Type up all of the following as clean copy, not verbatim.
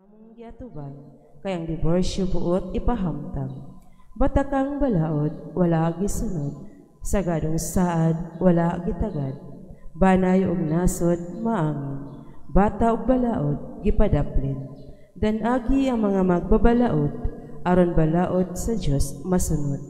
Among giatubang, kay ang diborsyo buot ipahamtang. Batakang balaod, wala gisunod, sagadong saad, wala gitagad. Banay ug nasod, maangin, bata ug balaod, gipadaplin. Danagi ang mga magbabalaod, aron balaod sa Dios masunod.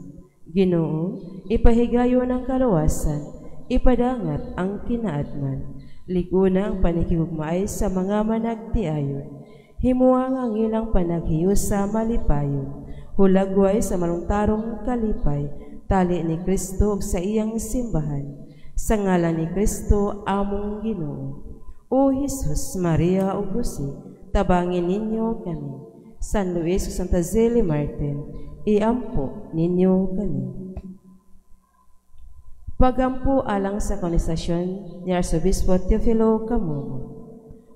Ginoo, ipahigayon ang kaluwasan, ipadangat ang kinaadman. Liguna ang panikigugmaay sa mga managtiayon. Himuang ang ilang panaghiusa malipayon. Hulagway sa malungtarong kalipay, tali ni Kristo ug sa iyang simbahan. Sa ngalan ni Kristo among Ginoo. O Jesus, Maria ug Jose, tabangin ninyo kami. San Luis ug Santa Zeli Martin, iampo ninyo kami. Pagampo alang sa kanisasyon ni Arsobispo Teofilo Camomo.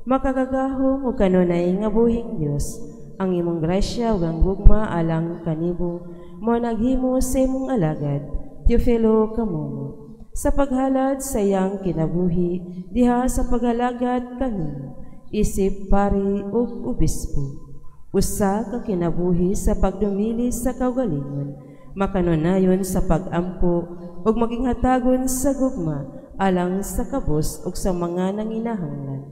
Makagagahom ug kanunay nga buhing Dios, ang imong grasya ug ang gugma alang kanibo mo naghimo sa imong alagad Teofilo Camomo sa paghalad sa iyang kinabuhi diha sa paghalagad kanimo isip pari ug obispo. Usa ka kinabuhi sa pagdumili sa kaugalingon, makanunayon sa pag-ampo ug maging hatagon sa gugma alang sa kabus ug sa mga nanginahanglan.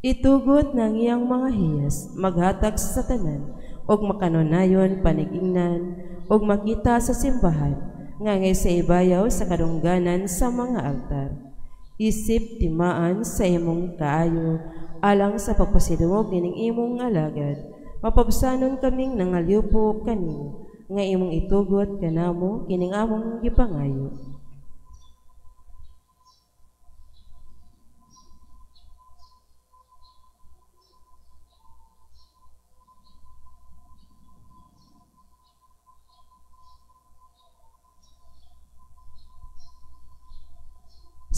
Itugot ng iyang mga hiyas, maghatag sa tanan, ug makanunayon panigingnan, ug makita sa simbahan, nga ngay sa ibayaw sa kadungganan sa mga altar. Isip timaan sa imong kaayo, alang sa pagpasidungog nining imong alagad, mapabsanon kaming nangalyupo kanimo, nga imong itugot kanamo kining among gipangayo.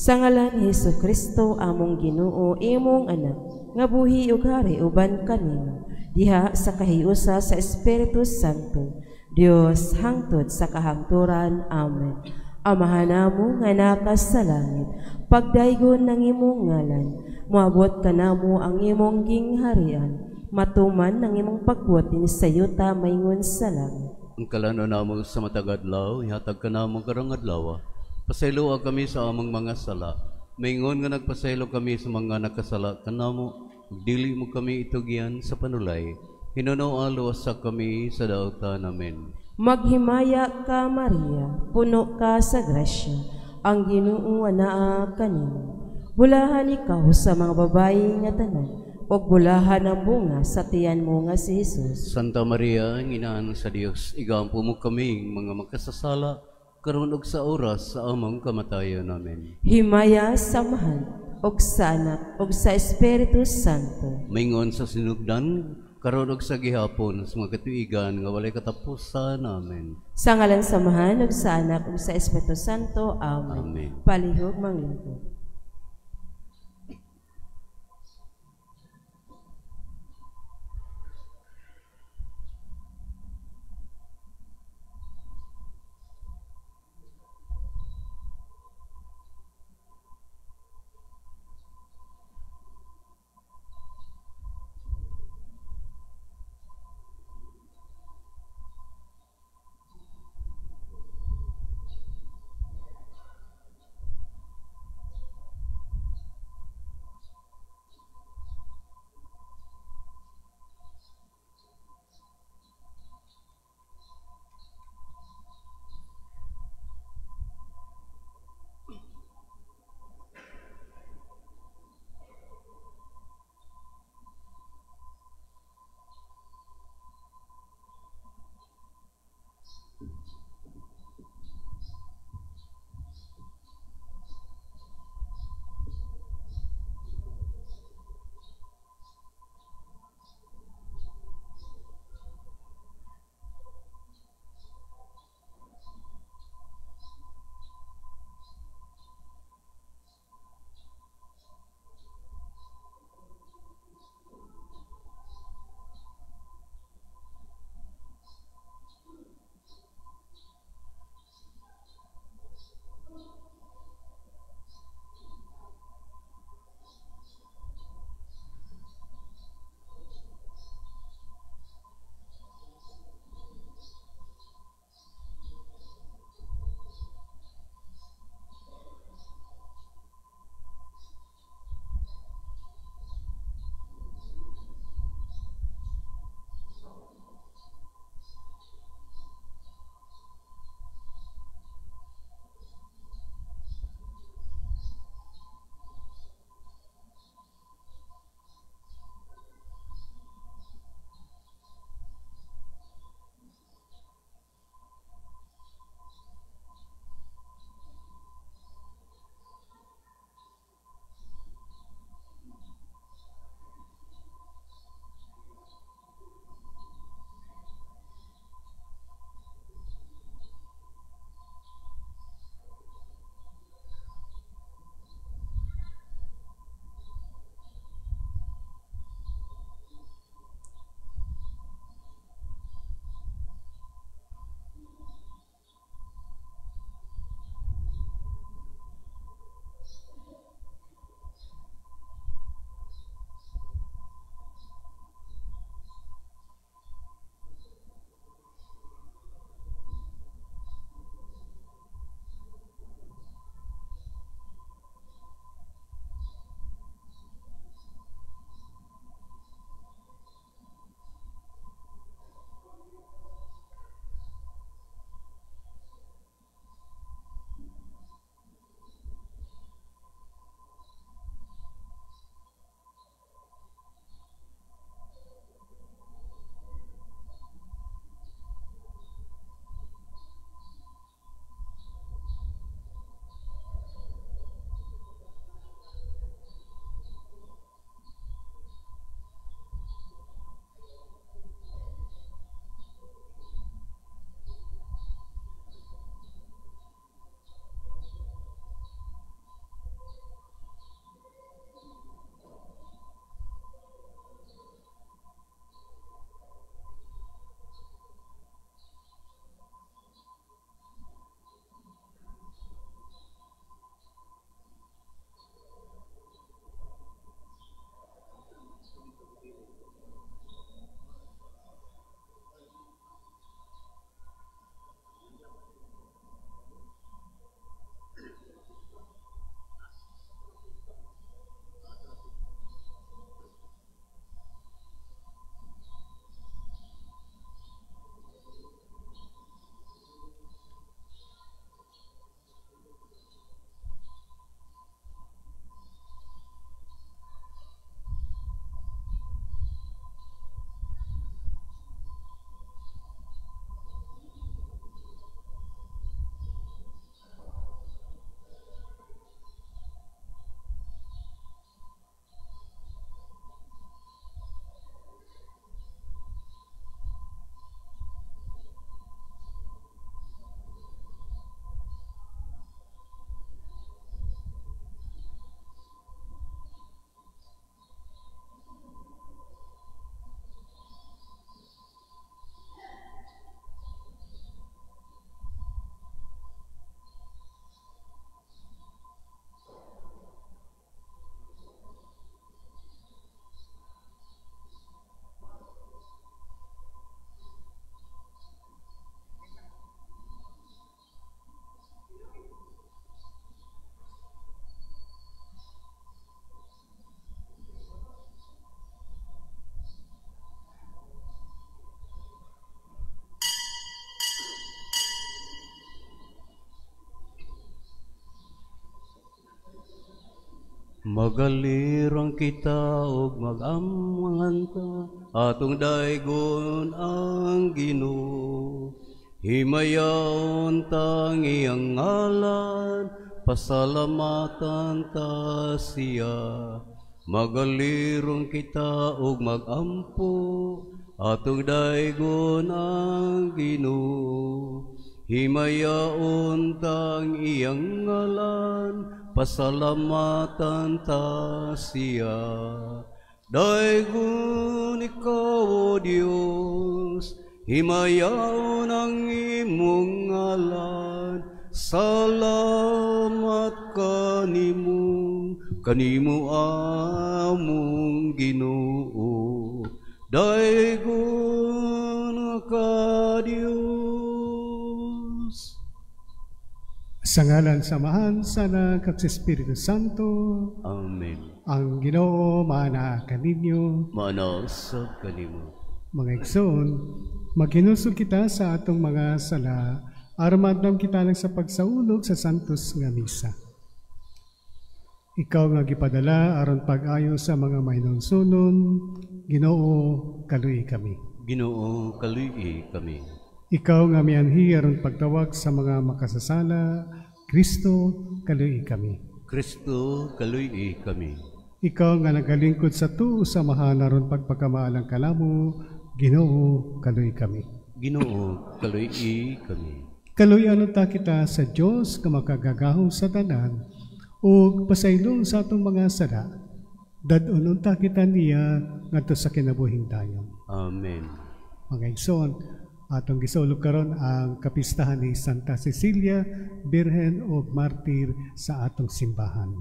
Sa ngalan ni Hesus Kristo among Ginoo, imong anak, nga buhi ug hari uban kanimo, diha sa kahiusa sa Espiritu Santo, Dios hangtod sa kahangturan. Amen. Amahan namo nga naka sa langit, pagdaygon ng imong ngalan, moabot kanamo ang imong gingharian, matuman ang imong pagbuot dinhi sa yuta maingon sa langit. Ang kalano namo sa matag adlaw, ihatag kanamo karong adlaw. Pasayloa kami sa among mga sala, maingon nga nagpasaylo kami sa mga nakasala kanamo, ug dili mo kami itugyan sa panulay, hinunoa luwasa kami sa dautan. Amen. Maghimaya ka, Maria, puno ka sa grasya, ang Ginoo anaa kanimo. Bulahan ikaw sa mga babayi nga tanan, ug bulahan ang bunga sa tiyan mo nga si Jesus. Santa Maria, ang Inaan sa Dios, igampo mo kaming mga makasasala, karon ug sa oras sa among kamatayon. Amen. Himaya sa Amahan, ug sa Anak, ug sa Espiritu Santo. Maingon sa sinugdan, karon ug sa gihapon, sa mga katuigan nga walay katapusan. Amen. Sa ngalan sa Amahan, ug sa Anak, ug sa Espiritu Santo. Amen. Amen. Palihog manglingkod. Magalirang kita og mag-amanganta, atong daygon ang Ginoo. Himayaon tang iyang ngalan, pasalamatan ta siya. Magalirong kita og magampo, atong daygon ang Ginoo. Himayaon tang iyang ngalan, pasalamatan ta siya. Daygon ikaw, O Dios, himayaon ang imong ngalan. Salamat kanimo, kanimo among Ginoo. Daygon ka, Dios. Sa ngalan sa Amahan, sa Anak, at sa Espiritu Santo. Amen. Ang Ginoo maana kaninyo. Maana usab kanimo. Mga igsoon, maghinulsol kita sa atong mga sala, aron maandam kita lang sa pagsaulog sa Santos nga Misa. Ikaw nga gipadala aron pag-ayo sa mga mahinulsonon, Ginoo, kaluoyi kami. Ginoo, kaluoyi kami. Ikaw nga mianhi aron pagtawag sa mga makasasala, Kristo, kaluoyi kami. Kristo, kaluoyi kami. Ikaw nga nagalingkod sa tuo sa Amahan aron pagpakamaalang kanamo, Ginoo, kaluoyi kami. Ginoo, kaluoyi kami. Kaluoyan unta kita sa Dios nga makagagahom sa tanan ug pasaylon sa atong mga sala. Dad-on unta kita niya ngadto sa kinabuhing dayon. Amen. Mga igsoon, atong gisaulog karon ang kapistahan ni Santa Cecilia, Birhen ug Martir sa atong simbahan.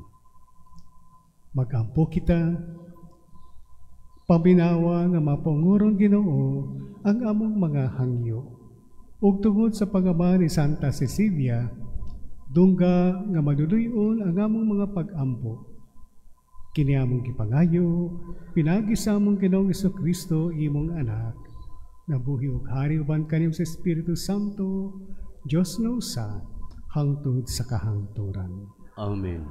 Magampo kita, paminawa nga mapaunguron, Ginoo, ang among mga hangyo. Ug tungod sa pangama ni Santa Cecilia, dungga nga maluluy-on ang among mga pag-ampo. Kini among gipangayo, pinaagi sa among Ginoong Kristo, imong anak, nabuhi ug hari uban kanimo sa Espiritu Santo, Dios nga usa, hangtod sa kahangturan. Amen.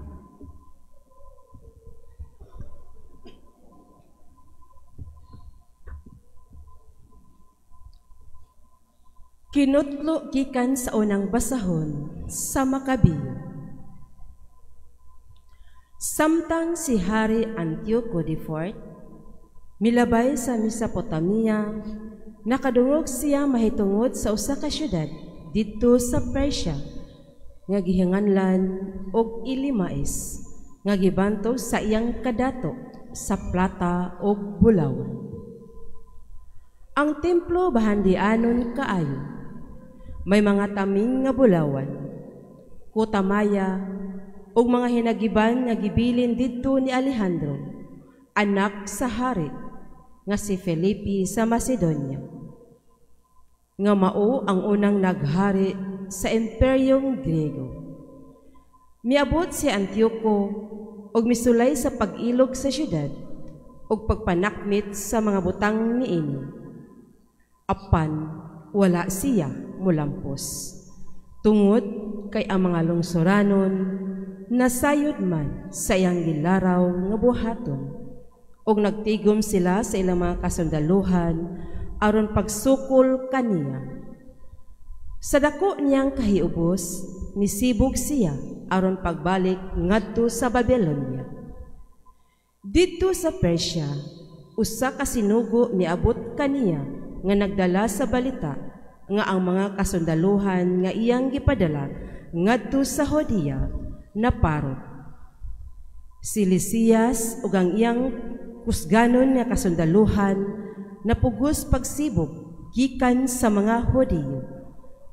Kinutlo gikan sa unang basahon sa Makabiyo. Samtang si Hari Antioco IV milabay sa Mesopotamia, nakadungog siya mahitungod sa usa ka syudad didto sa Persia nga gihinganlan og Elimais, nga gibantog sa iyang kadato sa plata ug bulawan. Ang templo bahandianon kaayo. May mga taming nga bulawan, kutamaya, ug mga hinagiban nga gibilin didto ni Alejandro, anak sa hari nga si Felipe sa Macedonia, nga mao ang unang naghari sa Imperyong Griego. Miabot si Antioco ug misulay sa pag-ilog sa syudad ug pagpanakmit sa mga butang niini. Apan wala siya mulampos, tungod kay ang mga lungsoranon nasayod man sa iyang gilaraw nga buhaton, ug nagtigom sila sa ilang mga kasundaluhan aron pagsukol kaniya. Sa dako niyang kahiubos, misibog siya aron pagbalik ngadto sa Babylonia. Didto sa Persia, usa ka sinugo miabot kaniya nga nagdala sa balita nga ang mga kasundaluhan nga iyang gipadala ngadto sa Judea naparot. Si Lysias ug ang iyang kusganon nga kasundaluhan napugos pagsibog gikan sa mga Hudiyo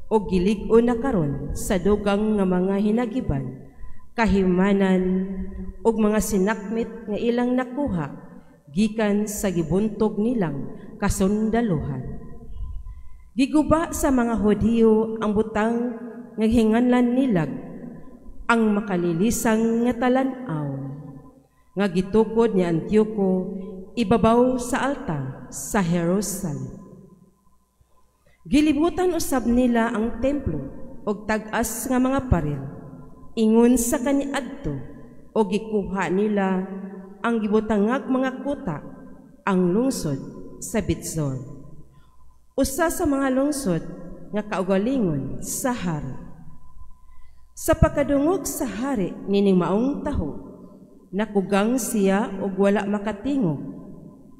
ug gilig-on na karon sa dugang nga mga hinagiban, kahimanan ug mga sinakmit nga ilang nakuha gikan sa gibuntog nilang kasundaluhan. Giguba sa mga Hudiyo ang butang nga hinganlan nilag ang makalilisang nga talan-aw nga gitukod ni Antioco ibabaw sa altar sa Jerusalem. Gilibutan usab nila ang templo og tag-as nga mga paril ingon sa kaniadto O gikuha nila ang gibutangag mga kuta, ang lungsod sa Betsur. Usa sa mga lungsod nga kaugalingon sa hari. Sa pagkadungog sa hari nining maong taho, nakugang siya ug wala makatingog,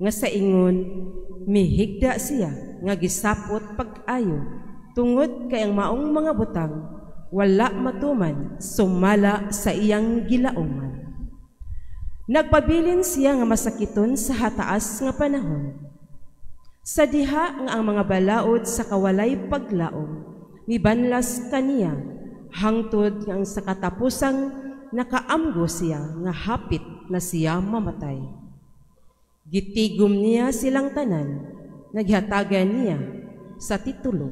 nga sa ingon mihigda siya nga gisapot pag-ayo tungod kay ang maong mga butang wala matuman sumala sa iyang gilauman. Nagpabilin siya nga masakiton sa hataas nga panahon. Sa diha nga ang mga balaod sa kawalay paglaom mibanlas kaniya hangtod nga ang sa katapusang nakaamgo siya nga hapit na siya mamatay. Gitigom niya silang tanan, naghatagan niya sa titulo,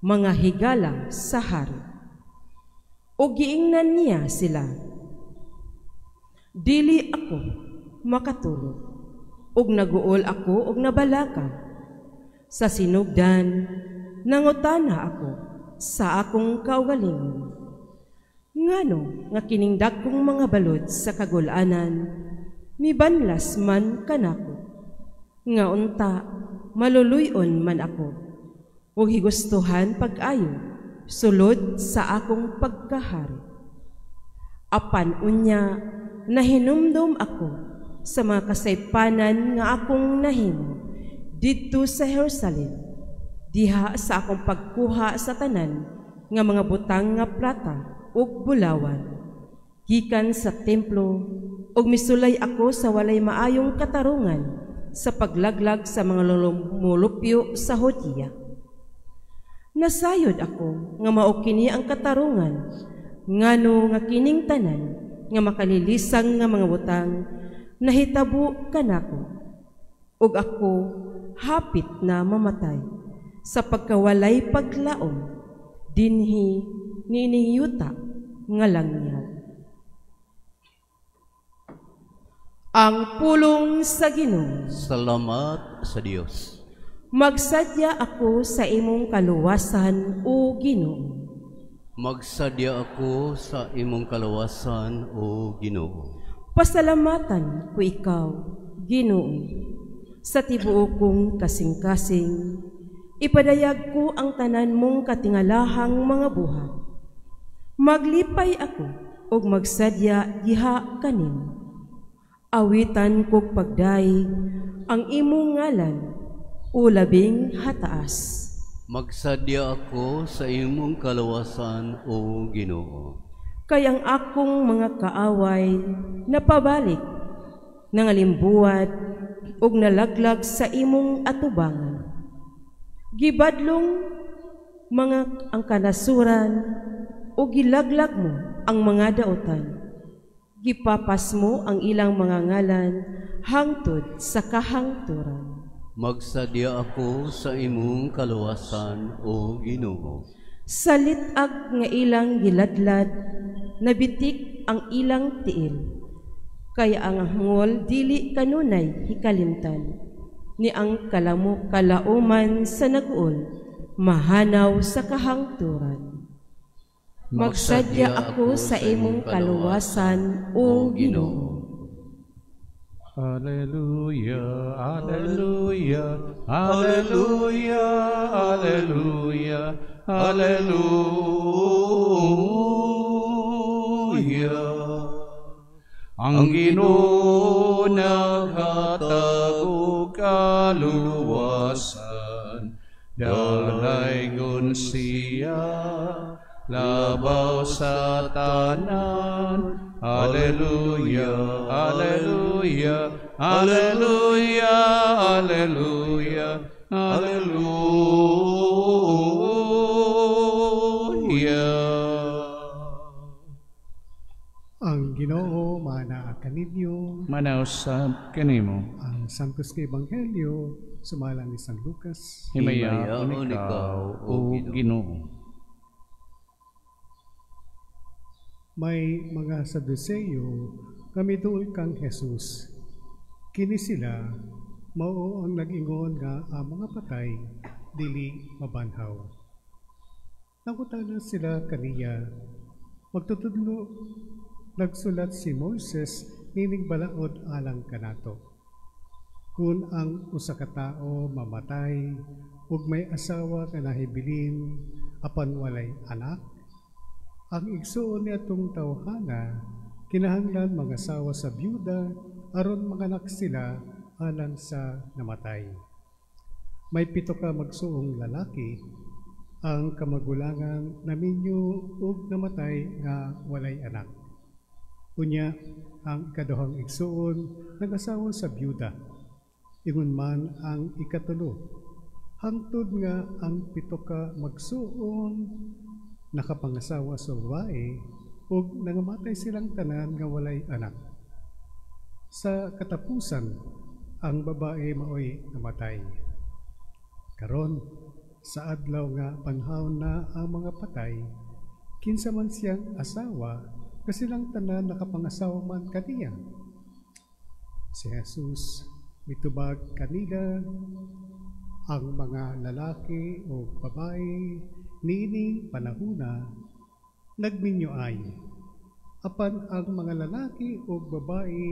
mga higala sa hari. O giingnan niya sila, dili ako makatulog, ug naguol ako og nabalaka. Sa sinugdan, nangutana ako sa akong kaugalingon. Ngano nga kining dagkong mga balod sa kagulanan, mibanlas man kanako, nga unta maluluyon man ako, ug higustuhan pag-ayo sulod sa akong pagkahari. Apan unya nahinumdum ako sa mga kasaypanan nga akong nahimo didto sa Jerusalem, diha sa akong pagkuha sa tanan nga mga butang nga plata ug bulawan gikan sa templo, ug misulay ako sa walay maayong katarungan sa paglaglag sa mga lumulupyo sa Judea. Nasayod ako nga mao kini ang katarungan, ngano nga kining tanan nga makalilisang nga mga butang nahitabo kanako, ug ako hapit na mamatay sa pagkawalay paglaom dinhi niining yuta nga langyaw. Ang pulong sa Ginoo. Salamat sa Dios. Magsadya ako sa imong kaluwasan, o Ginoo. Magsadya ako sa imong kaluwasan, o Ginoo. Pasalamatan ko ikaw, Ginoo, sa tibuok kong kasing-kasing. Ipadayag ko ang tanan mong katingalahang mga buhat. Maglipay ako ug magsadya diha kanimo. Awitan kog pagday ang imong ngalan, o labing hataas. Magsadya ako sa imong kaluwasan, o Ginoo. Kay ang akong mga kaaway napabalik, nangalimbuwad ug nalaglag sa imong atubangan. Gibadlong mga ang kanasuran ug gilaglag mo ang mga dautan. Gipapas mo ang ilang mga ngalan hangtod sa kahangturan. Magsadya ako sa imong kaluwasan, o Ginoo. Sa lit-ag nga ilang giladlad, nabitik ang ilang tiil. Kaya ang hangol dili kanunay hikalimtan, ni ang kalauman sa naguol, mahanaw sa kahangturan. Magsadya ako sa imong kaluwasan, O Ginoo. Alleluia, alleluia, alleluia, alleluia, alleluia. Ang Ginoo naghatag og kaluwasan, dalaygon siya labaw sa tanan. Alleluia, alleluia, alleluia, alleluia, alleluia. Ang Ginoo mana kaninyo, manausab kanimo. Ang Santos nga Ebanghelyo sumala ni San Lucas. Himayaon ikaw, o Ginoo. May mga Saduceo nga miduol kang Jesus. Kini sila mao ang nag-ingon nga ang mga patay dili mabanhaw. Nangutana sila kaniya, magtutudlo Nagsulat si Moises nining balaod alang kanato. Kung ang usa ka tawo mamatay ug may asawa nga nahibilin apan walay anak, ang igsuon niadtong tawhana kinahanglan mangasawa sa byuda aron manganak sila alang sa namatay. May 7 ka magsuong lalaki, ang kamagulangan naminyo ug namatay nga walay anak. Unya, ang ikaduhang igsuon nag-asawa sa byuda. Ingon man ang ikatulo, hangtod nga ang 7 ka magsuon nakapangasawa sa babae ug nangamatay silang tanan nga walay anak. Sa katapusan, ang babae maoy namatay. Karon, sa adlaw nga panahon na ang mga patay, kinsa man siyang asawa, nga silang tanan nakapangasawa man kaniya. Si Jesus mitubag kanila, ang mga lalaki o babae niining panahuna nagminyo ay. Apan ang mga lalaki o babae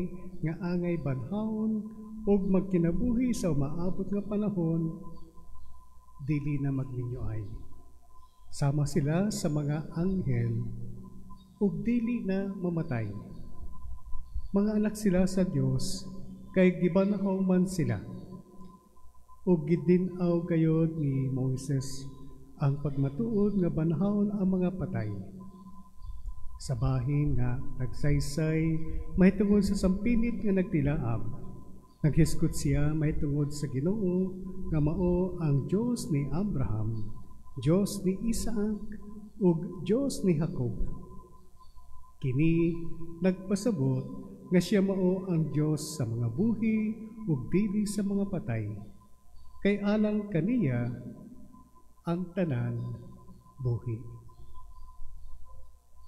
nga angay banhawon o magkinabuhi sa umaabot nga panahon, dili na magminyo ay. Sama sila sa mga anghel ug dili na mamatay. Mga anak sila sa Dios kay gibanhaw man sila. Ug gidin-aw gayod ni Moises ang pagmatuod nga banhawon ang mga patay. Sa bahin nga nagsaysay mahitungod sa sampinit nga nagtilaab, naghisgot siya mahitungod sa Ginoo nga mao ang Dios ni Abraham, Dios ni Isaac ug Dios ni Jacob. Kini nagpasabot nga siya mao ang Dios sa mga buhi ug dili sa mga patay. Kay alang kaniya ang tanan buhi.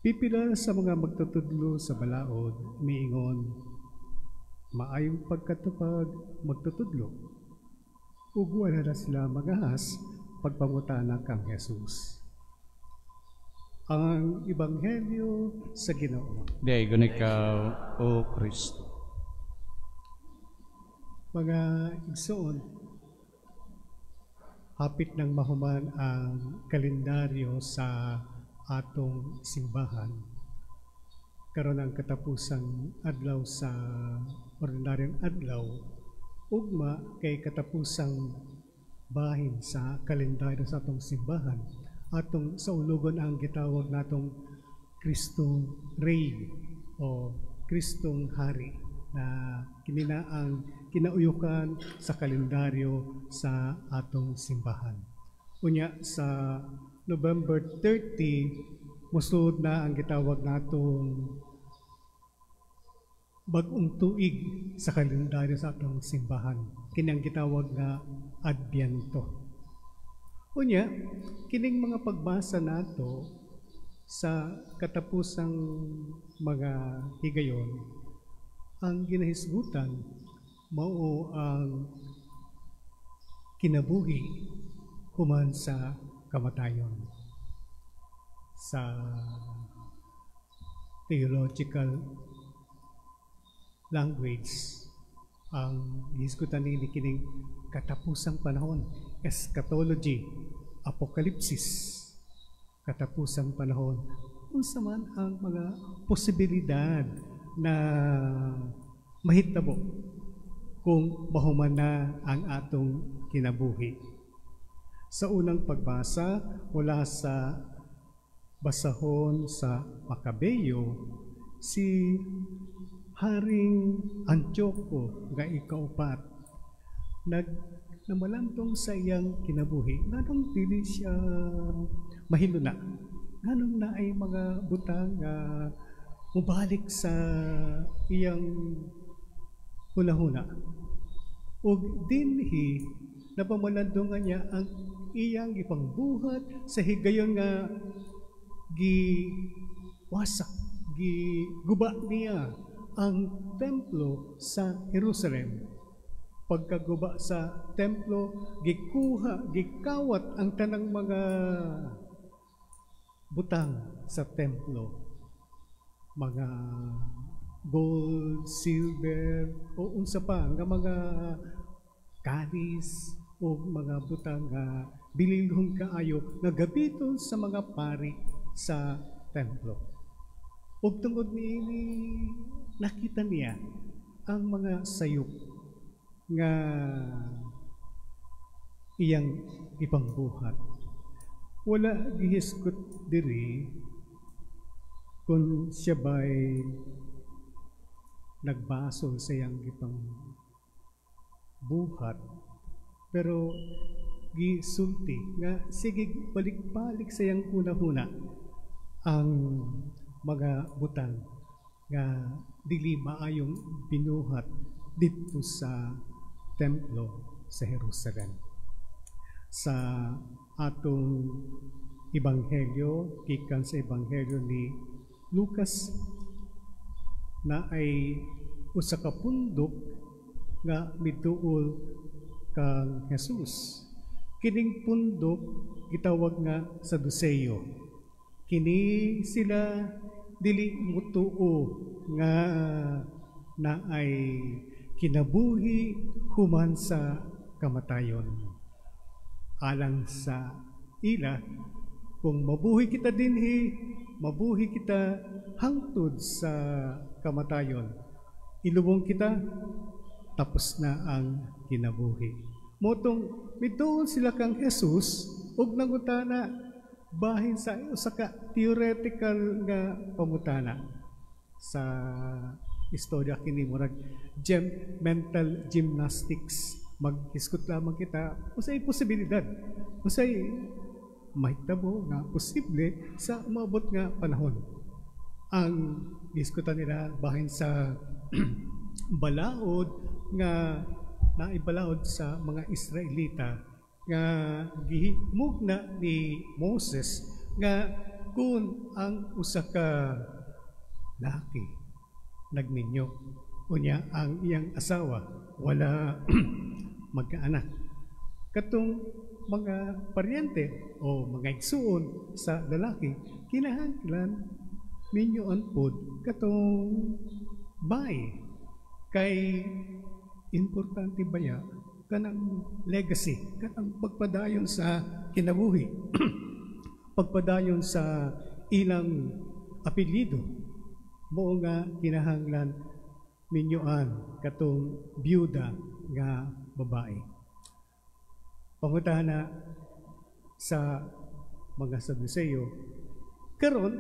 Pipila sa mga magtutudlo sa balaod miingon, maayong pagkatupag magtutudlo. Ug wala na sila magahas pagpangutana kang Jesus. Ang Ebanghelyo sa Ginoo. Daygon ikaw, O Kristo. Mga igsoon, hapit nang mahuman ang kalendaryo sa atong simbahan. Karon ang katapusang adlaw sa ordinaryong adlaw, ugma kay katapusang bahin sa kalendaryo sa atong simbahan. Atong saulugon ang gitawag natong Kristo Rey o Kristong Hari na kini na ang kinauyukan sa kalendaryo sa atong simbahan. Unya sa November 30, musud na ang gitawag natong bag-ong tuig sa kalendaryo sa atong simbahan. Kini ang gitawag nga Adbyento. Unya, kining mga pagbasa nato sa katapusang mga higayon, ang ginahisgutan mao ang kinabuhi human sa kamatayon. Sa theological language, ang gihisgutan nini kining katapusang panahon, eschatology, apokalipsis, katapusang panahon. Unsa man ang mga posibilidad na mahitabo kung mahuman na ang atong kinabuhi. Sa unang pagbasa mula sa basahon sa Makabeyo, si Haring Antioco nga ikaupat namalantong sa iyang kinabuhi. Nganong dili siya mahiluna? Nganong naay mga butang nga mubalik sa iyang hunahuna? Ug dinhi napamalandungan niya ang iyang gipangbuhat sa higayon nga giwasak, giguba niya ang templo sa Jerusalem. Pagkaguba sa templo, gikuha, gikawat ang tanang mga butang sa templo. Mga gold, silver, o unsa pa nga mga kalis o mga butang nga bililhon kaayo nga gamiton sa mga pari sa templo. Ug tungod niini, nakita niya ang mga sayop nga iyang ipangbuhat. Wala gihisgot diri kung siya ba'y nagbasol sa iyang gipang buhat, pero gisulti nga sige balik-balik sa iyang huna-huna ang mga butang nga dili maayong binuhat didto sa templo sa Jerusalem. Sa atong ebanghelyo, gikan sa ebanghelyo ni Lucas, na ay usa ka pundok nga miduol kang Jesus. Kining pundok gitawag nga Saduceo. Kini sila dili mutuo nga naay kinabuhi human sa kamatayon. Alang sa ila, kung mabuhi kita dinhi, mabuhi kita hangtod sa kamatayon. Ilubong kita, tapos na ang kinabuhi. Mao tong miduol sila kang Jesus ug nangutana bahin sa usa ka theoretical nga pangutana. Sa istorya kini, murag gem, mental gymnastics. Maghisgot lamang kita usay posibilidad, usay mahitabo nga posible sa umaabot nga panahon. Ang gisgutan nila bahin sa balaod nga naibalaod sa mga Israelita nga gihimugna ni Moses nga kung ang usa ka laki nagminyo, unya ang iyang asawa wala magkaanak, katong mga paryente o mga igsuon sa lalaki kinahanglan minyoan pod katong bay, kay importante baya kanang legacy, kanang pagpadayon sa kinabuhi, pagpadayon sa ilang apelyido. Mao nga kinahanglan minyoan katong byuda nga babae. Pangutana sa mga Saduceo, karon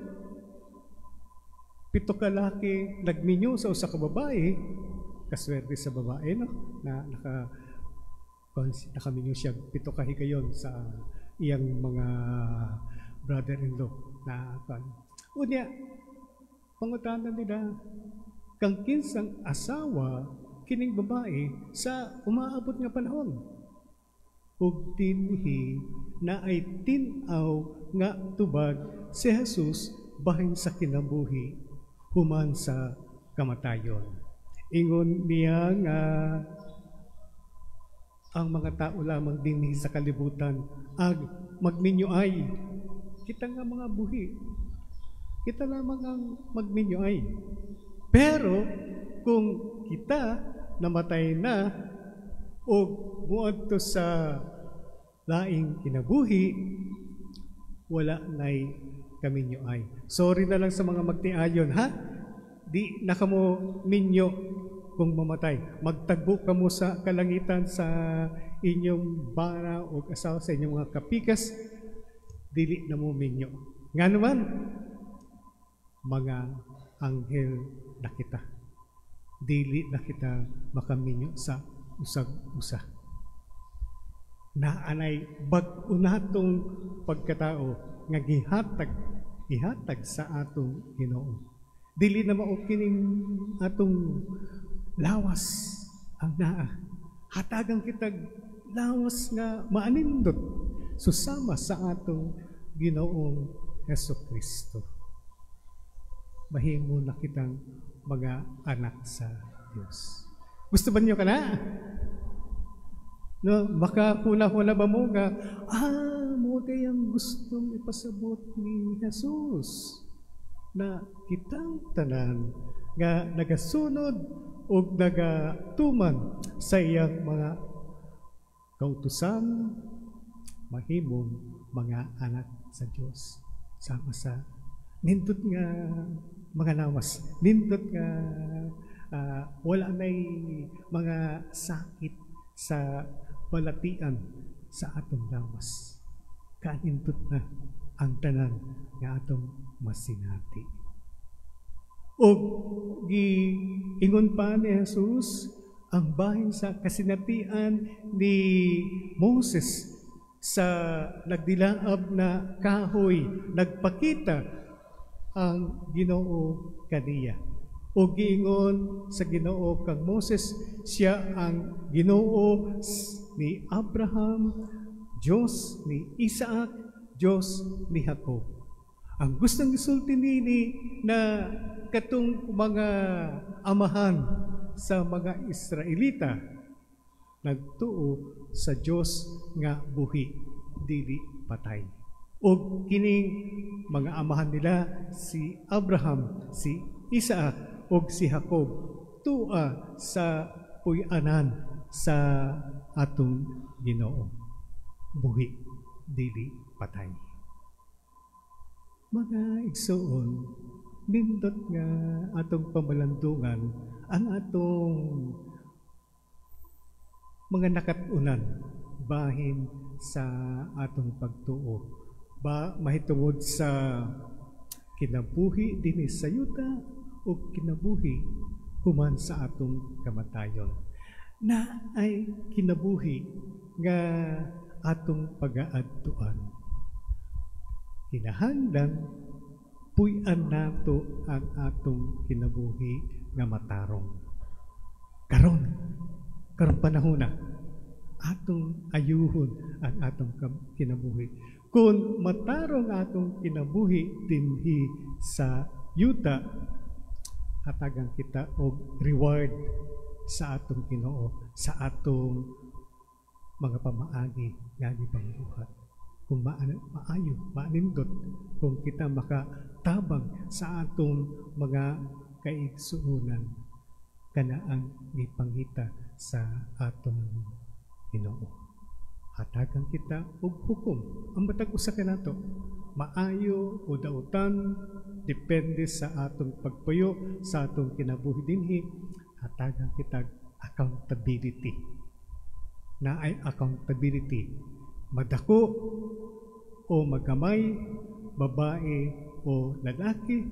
7 ka laki nagminyo sa usa ka babae, kaswerte sa babae, no, na nakaminyo siya 7 ka higayon sa iyang mga brother-in-law na kan. Unya, pangutana nila kang kinsang asawa kining babae sa umaabot nga panahon. Ug dinhi na ay tin-aw nga tubag si Jesus bahin sa kinabuhi human sa kamatayon. Ingon niya nga ang mga tao lamang dinhi sa kalibutan ag magminyo ay kita nga mga buhi, kita lamang ang magminyo ay. Pero kung kita namatay na o muadto sa laing kinabuhi, wala na'y kaminyo ay. Sorry na lang sa mga magtiayon, ha? Di na kamo minyo kung mamatay. Magtagbo kamo sa kalangitan sa inyong bana o asawa, sa inyong mga kapikas, dili na mo minyo. Nga naman, mga anghel na kita. Dili na kita makaminyo sa usag-usa. Naanay bag-o natong pagkatao nga gihatag sa atong Ginoo. Dili na mao kining atong lawas ang naa. Hatagan kitag lawas nga maanindot susama sa atong Ginoong Hesus Kristo. Mahimo na kitang mga anak sa Dios. Gusto ba niyo ka na? No, baka huna-huna ba mo nga, mo ang gustong ipasabot ni Jesus? Na kitang tanan nga nagasunod ug nagatuman sa iyang mga kautusan mahimong mga anak sa Dios. Sama sa nindot nga mga lawas, nindot nga wala nay mga sakit sa balatian sa atong lawas. Kanindot na ang tanan nga atong masinati. O giingon pa ni Jesus ang bahin sa kasinatian ni Moses sa nagdilaab na kahoy, nagpakita ang Ginoo kaniya. O giingon sa Ginoo kang Moses, siya ang Ginoo ni Abraham, Diyos ni Isaac, Diyos ni Jacob. Ang gustong gisulti nini na katong mga amahan sa mga Israelita nagtuo sa Dios nga buhi, dili patay. Og kining mga amahan nila, si Abraham, si Isaac ug si Jacob, tua sa puy-anan sa atong Ginoo. Buhi, dili patay. Mga igsoon, nindot nga atong pamalandungan ang atong mga nakatunan bahin sa atong pagtuo. Ba mahitungod sa kinabuhi dinhi sa yuta o kinabuhi human sa atong kamatayon. Na ay kinabuhi nga atong pagaadtuan. Kinahanglan puy-an nato ang atong kinabuhi nga matarong. Karon, karon panahon na, atong ayuhon ang atong kinabuhi. Kung matarong atong kinabuhi dinhi sa yuta, hatagan kita og reward sa atong Ginoo, sa atong mga pamaagi nga gipangbuhat. Kung maayo, maanindot, kung kita makatabang sa atong mga kaigsuonan, kana ang gipangita sa atong Ginoo. Hatagan kita og hukom ang matag usa kanato, maayo o dautan, depende sa atong pagpuyo sa atong kinabuhi dinhi. Hatagan kita accountability. Na ay accountability, madako o magamay, babae o lalaki,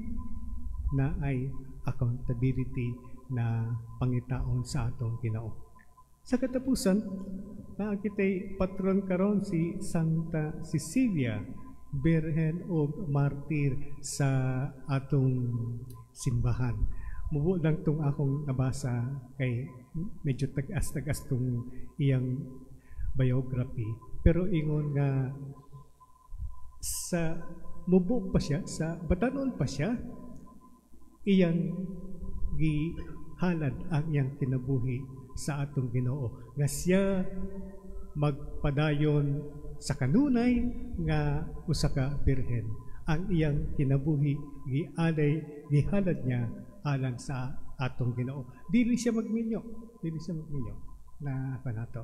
na ay accountability na pangitaon sa atong Ginoo. Sa katapusan, naa kitay patron karon, si Santa Cecilia, birhen og martir sa atong simbahan. Mubo lang tong akong nabasa kay medyo tag-as-tag-as tong iyang biography. Pero ingon nga sa mubo pa siya, sa batanon pa siya, iyang gihalad ang iyang kinabuhi sa atong Ginoo nga siya magpadayon sa kanunay nga usa ka birhen. Ang iyang kinabuhi gialay, gihalad niya alang sa atong Ginoo. Dili siya magminyo, dili siya magminyo na panato.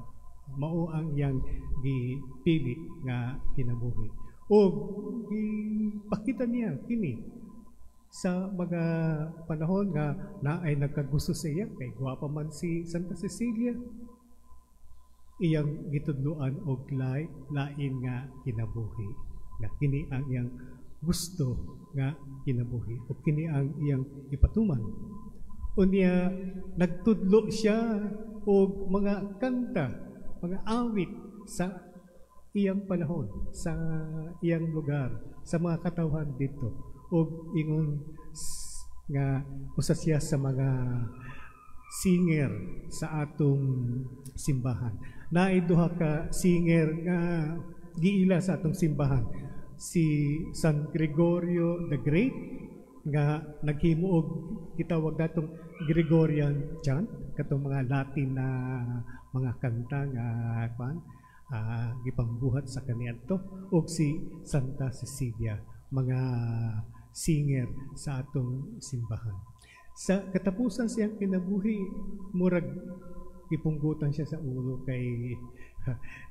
Mao ang iyang gipili nga kinabuhi. O gipakita niya kini sa mga panahon nga naay nagkagusto sa iya kay gwapa man si Santa Cecilia, iyang gitudloan og lain nga kinabuhi, nga kini ang iyang gusto nga kinabuhi o kini ang iyang ipatuman. Unya nagtudlo siya og mga kanta, mga awit sa iyang panahon, sa iyang lugar, sa mga katawhan dito. Og ingon nga usa siya sa mga singer sa atong simbahan. Naay duha ka singer nga giila sa atong simbahan. Si San Gregorio the Great nga naghimo og gitawag natong Gregorian chant, katong mga Latin na mga kanta nga kwan gipangbuhat sa kaniadto, og si Santa Cecilia, mga singer sa atong simbahan. Sa katapusan siyang kinabuhi, murag ipunggutan siya sa ulo kay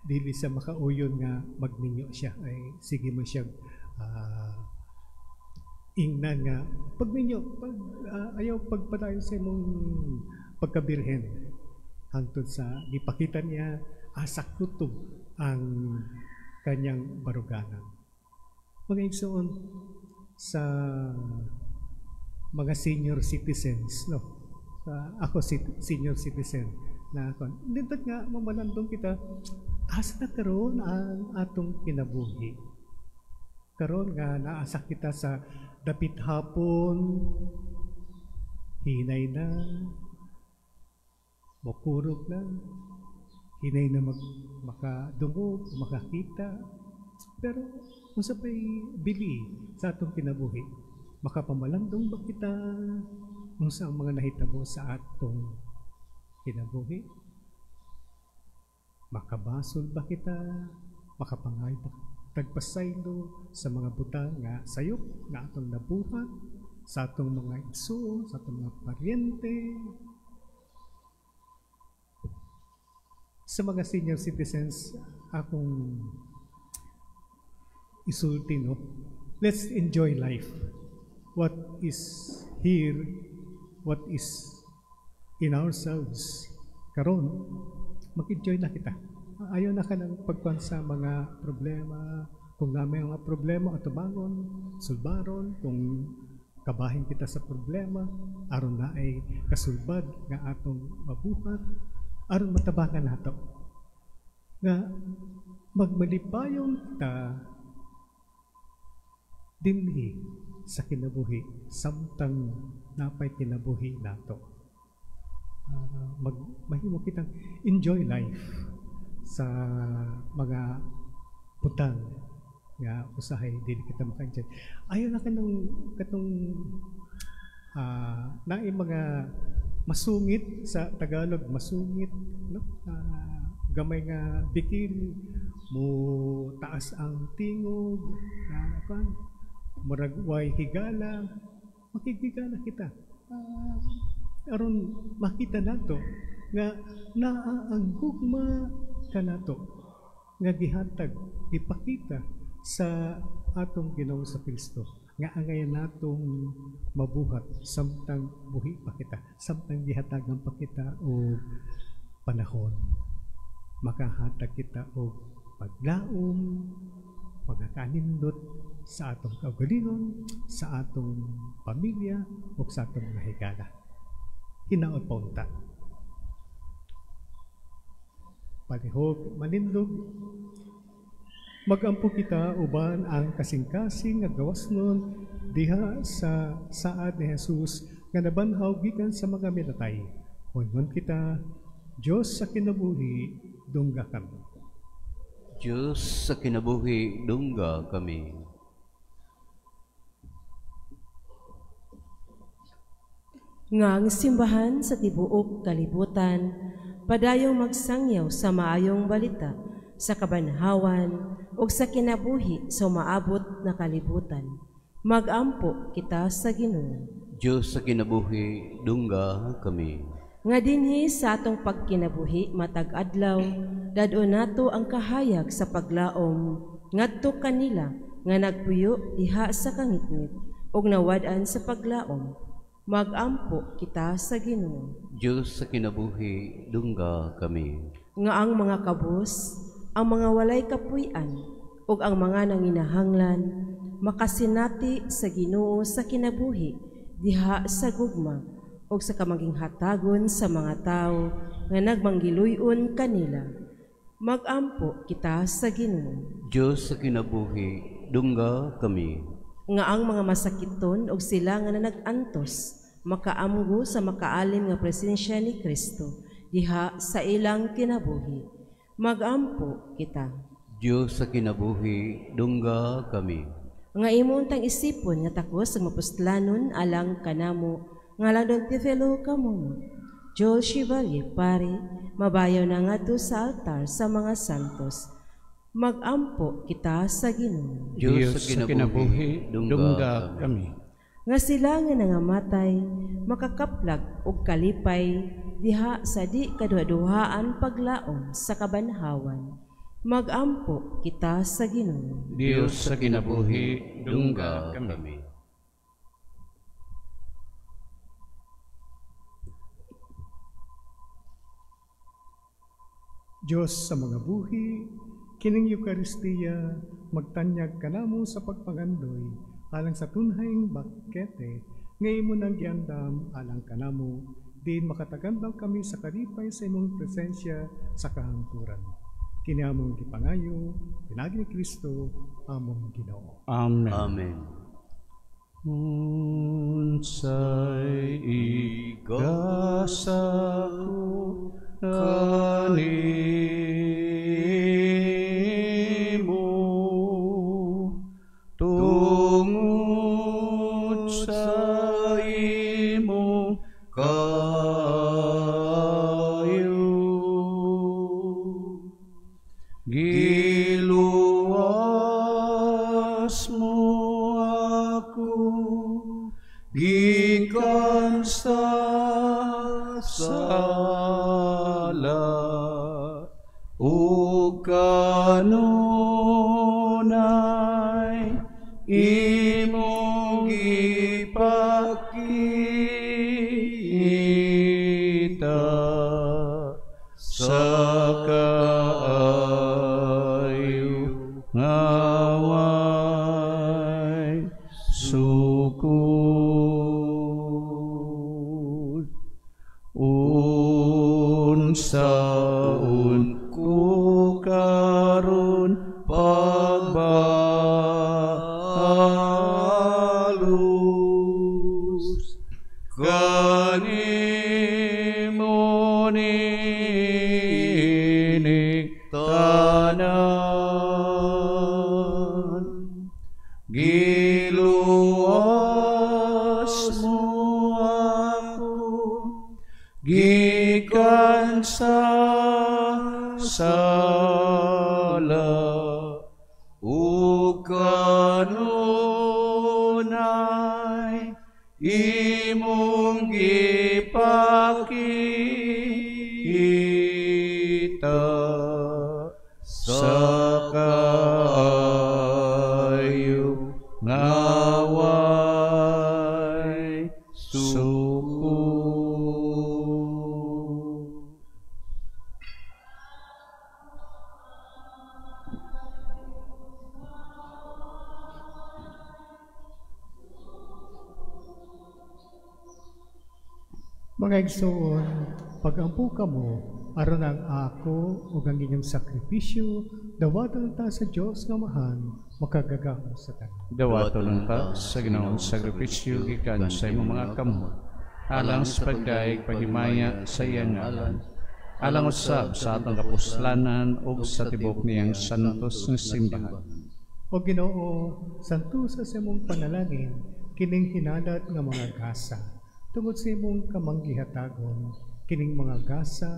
dili sa makauyon nga magminyo siya, ay sige man siya ingnan nga pagminyo pag ayaw pagpadayon sa imong pagkabirhen, hangtod sa gipakita niya asa kutob ang kanyang baruganan. Mga igsoon, sa mga senior citizens, no, sa ako senior citizen na ako, nindot nga mamalandong kita asa na karon ang atong kinabuhi. Karon nga naasa kita sa dapit hapon, hinay na, mokurog na, hinay na makadungog, makakita. Pero unsa pa'y bili sa atong kinabuhi? Makapamalandong ba kita unsa ang mga nahitabo sa atong kinabuhi? Makabasol ba kita? Makapangayo ba tagpasaylo sa mga butang nga sayop nga atong nabuhat sa atong mga igsoon, sa atong mga paryente? Sa mga senior citizens, akong isulti, no? Let's enjoy life. What is here, what is in ourselves karon, mag-enjoy na kita. Ayaw na ka ng pagkuhan sa mga problema. Kung na may mga problema, atubangon, sulbaron. Kung kabahin kita sa problema, aron na ay kasulbad nga atong mabuhat, aron matabangan nato nga magmalipayon kita dinhi sa kinabuhi samtang napay kinabuhi nato. Mahimo kitang enjoy life sa mga butang nga usahay dili kita maka-enjoy. Ayaw na kanang katong naay mga masungit, sa Tagalog masungit, no? Gamay nga bikil mo, taas ang tingog, kan murag way higala, makigigala kita. Aron makita nato nga naa ang gugma kanato nga gihatag, ipakita sa atong Ginoo sa Kristo nga angayan natong mabuhat samtang buhi pa kita, samtang gihatagan pa kita og panahon. Makahatag kita og paglaom, pagkakanindot sa atong kaugalingon, sa atong pamilya ug sa atong mga higala. Hinaot pa unta. Palihog manindog, magampo kita uban ang kasing-kasing nga gawas nun diha sa saad ni Jesus nga nabanhaw gikan sa mga milatay. Moingon kita, Dios sa kinabuhi, dungga kami. Dios sa kinabuhi, dungga kami. Nga ang simbahan sa tibuok kalibutan padayong magsangyaw sa maayong balita sa kabanhawan ug sa kinabuhi sa umaabot na kalibutan. Magampo kita sa Ginoo. Dios sa kinabuhi, dungga kami. Nga dinhi sa atong pagkinabuhi matag adlaw, dad-on nato ang kahayag sa paglaom ngadto kanila nga nagpuyo diha sa kangitngit ug nawad-an sa paglaom. Magampo kita sa Ginoo. Dios sa kinabuhi, dungga kami. Nga ang mga kabus, ang mga walay kapuy-an ug ang mga nanginahanglan makasinati sa Ginoo sa kinabuhi diha sa gugma ug sa kamaging hatagon sa mga tawo nga nagmanggiluyon kanila. Magampo kita sa Ginoo. Dios sa kinabuhi, dungga kami. Nga ang mga masakiton og sila nga nag-antos makaamgo sa makaalim nga presensya ni Kristo diha sa ilang kinabuhi. Magampo kita. Dios sa kinabuhi, dungga kami. Nga imong tang isipon nga takos ang mapustlanon alang kanamo nga lang Don Teofilo Camongot, Joel Chevalier Pare, mabayaw na ngadto sa altar sa mga santos. Magampo kita sa Ginoo. Dios sa kinabuhi, dungga kami. Nga sila nga nangamatay, makakaplag og kalipay diha sa di kaduhaduhaan paglaom sa kabanhawan. Magampo kita sa Ginoo. Dios sa kinabuhi, dungga kami. Dios sa mga buhi, kining Eukaristiya magtanyag kanamo sa pagpangandoy alang sa tunhayng bakete nga imo nang giandam alang kanamo, diin makatagandang kami sa kalipay sa imong presensya sa kahangturan. Kini among gipangayo, pinaagi ni Kristo among Ginoo. Amen. Amen. Unsay igasa ko kanimo, tungod sa imong kaayo, giluwas mo ako gikan sa sala ug kanunay imong gipakita sa kaayo nga way sukod. Unsaon ko karon pagbalos kanimo nining tanan, giluwas mo ako gikan sa sala ug kanunay imong gipakita sa kaayo nga way sukod. Mga igsoon, pagampo kamo aron ang ako ug ang inyong sakripisyo dawaton ta sa Dios nga Amahan makagagahom sa tanan. Dawaton ta sa Ginoong sakripisyo gikan sa imong mga kamot, alang sa pagdaig paghimaya sa iyang ngalan, alang usab sa atong kapuslanan ug sa tibok niyang santos nga simbahan. O Ginoo, santusa sa imong panalangin kining hinalat nga mga gasa tungod sa imong kamanggihatagon, kining mga gasa